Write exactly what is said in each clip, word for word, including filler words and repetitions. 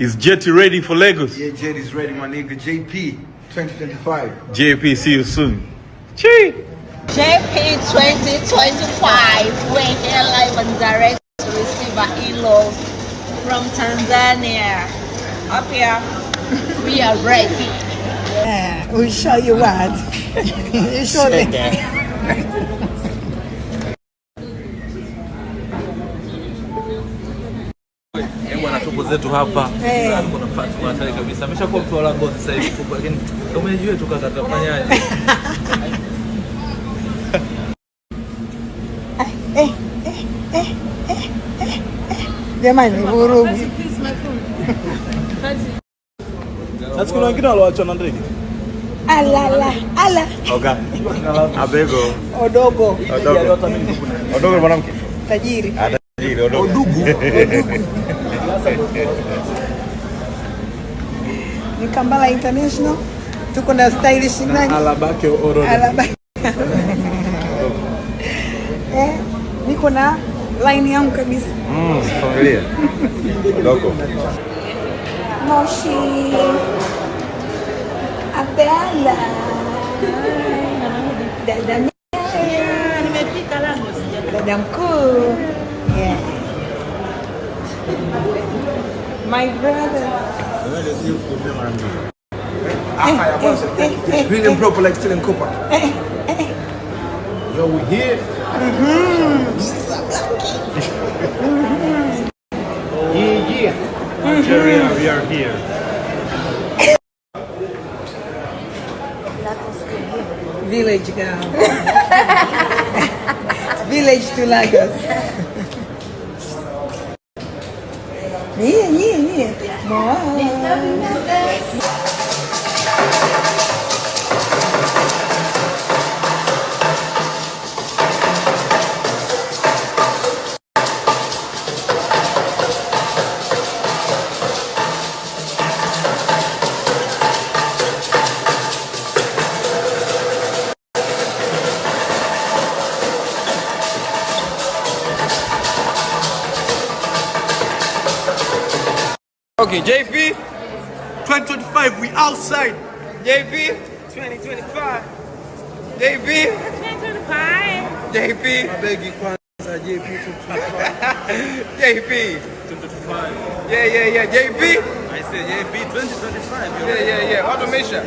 Is Jetty ready for Lagos? Yeah, Jetty's ready, my nigga. J P twenty twenty-five. J P, see you soon. Chee! J P twenty twenty-five. We're here live and direct to receive our in-laws from Tanzania. Up here, we are ready. Yeah, we show you what. Show them. Eh, bwana, tupo zetu hapa. Eh. Tuko na Fatuma hatari kabisa. Ameshakuwa mtu wa Lagos sasa hivi tu, lakini umejua tu kaka, tutafanyaje? Eh, eh, eh, eh, eh, eh. Jamani, vurugu. Sasa kuna wengine walioachwa na ndege. Alala, ala. Oga. Abego. Odogo, Odogo. Odogo mwanamke. Tajiri. Tajiri, odogo. Mkambala International. Tuko na stylish nani? Alabake oro. Alaba. Eh, niko na line yangu kabisa. Mm, familia. Odogo. Moshi. Abela. Dada mi-, dada mkuu. Yeah. My brother. Really improper, like stealing copper. Yo, we here. Yeah, yeah. Nigeria, we are here. Village girl. Village to Lagos. Yeah, yeah, yeah. More. Okay, J P, twenty twenty-five, we outside. J P, twenty twenty-five. J P, twenty twenty-five. J P, I beg you, Kwanzaa, J P twenty twenty-five. J P, twenty twenty-five. Yeah, yeah, yeah, J P. I said J P twenty twenty-five. Yeah, yeah, yeah, automation.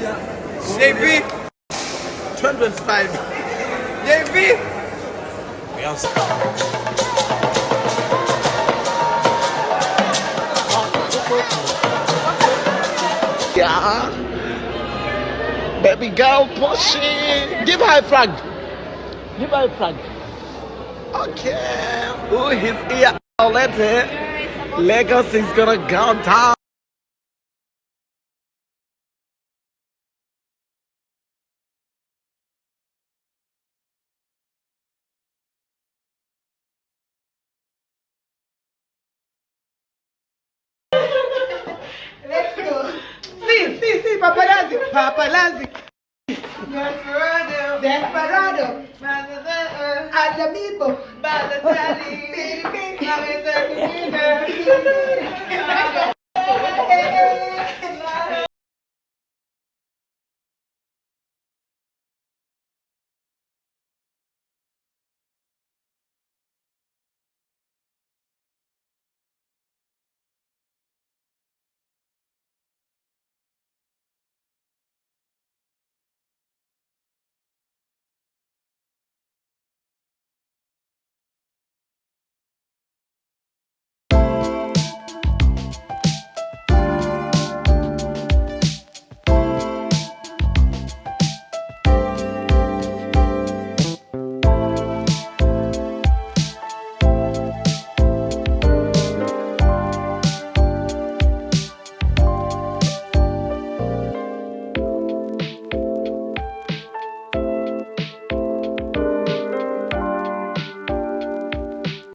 J P, twenty twenty-five. J P. We outside. Yeah. Baby girl pushing. Give her a flag. Give her a flag. Okay. Who is here? Let it. Lagos is gonna go down. Let's go. See, see, see, paparazzi, paparazzi. Desperado. Desperado. Adamibo. Balotelli.